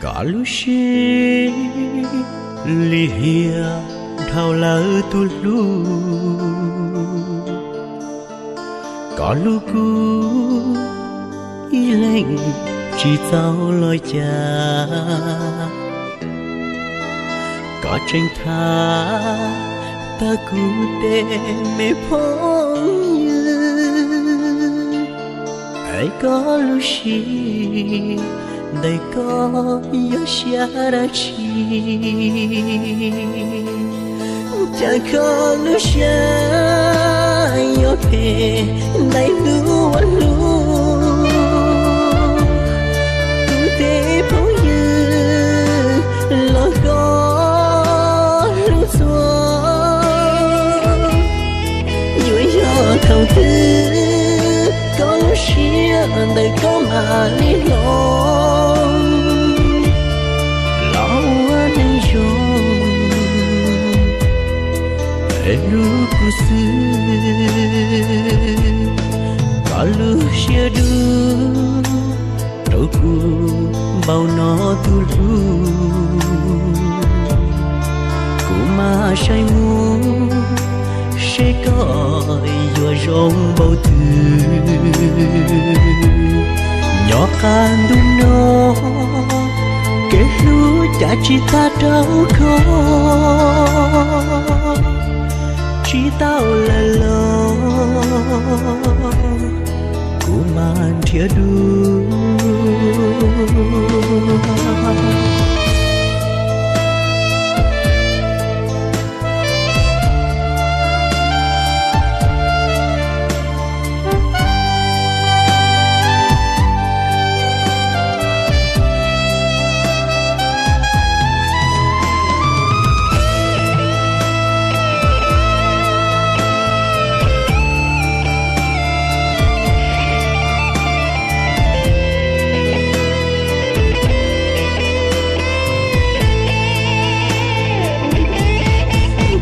Koj lub siab lim hiam dhau lawm tus hlub, koj hlub kuv ib leeg tsis txaus los cas. Koj tseem tham tawm kuv tej me phooj ywg, es koj lub siab ntawm koj yog siab dab tsi? Cas koj lub siab yuav phem ntawm hnub ua hlub, kuv tej phooj ywg los koj hlub txhua. Yuav yog thaum twg koj lub siab ntawm koj mam li hloov los ua neeg zoo, es hlub kuv xwb. Koj lub siab dub rau kuv npaum no tus hlub, kuv mam saib mus seb koj yuav zoo npaum twg. Nyob qab ntuj no, kev hlub cas tsis tag rau koj, tsis tau lawm los kuv mas nrhiav dua.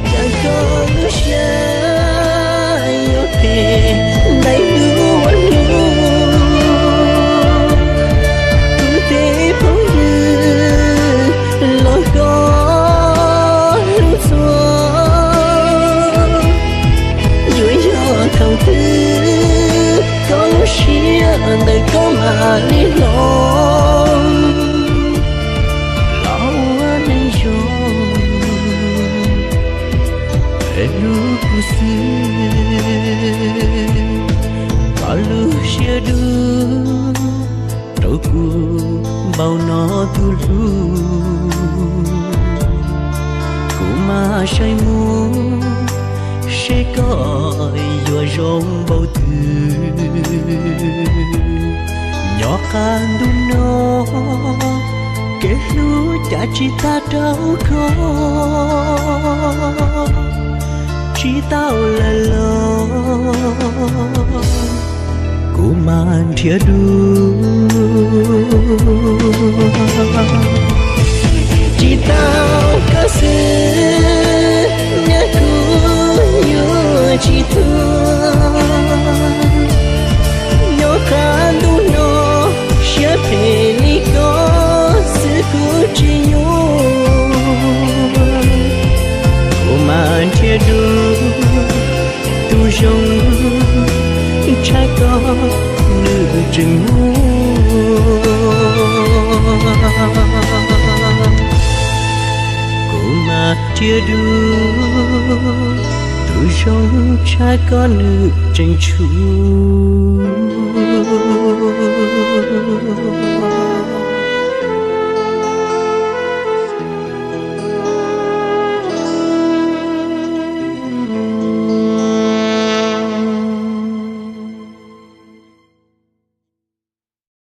Cas koj lub siab yuav phem ntawm hnub ua hlub, kuv tej phooj ywg los koj hlub txhua. Yuav yog thaum twg koj lub siab ntawm koj mam li hloov los ua neeg zoo, es hlub kuv xwb. Koj lub siab dub rau kuv npaum no tus hlub, kuv mam saib mus seb koj yuav zoo npaum twg. Nyob qab ntuj no, kev hlub cas tsis tag rau koj, tsis tau lawm los kuv mam nrhiav dua. Tsis tau koj xwb, nyob kuv yuav tsis tuag. Nyob qab ntuj no, siab phem li koj xwb kuv tsis yuav. Kuv mam nrhiav dua tus zoo tshaj koj nws tseem muaj. Kuv mam nrhiav dua tus zoo tshaj koj nws tseem tshuav.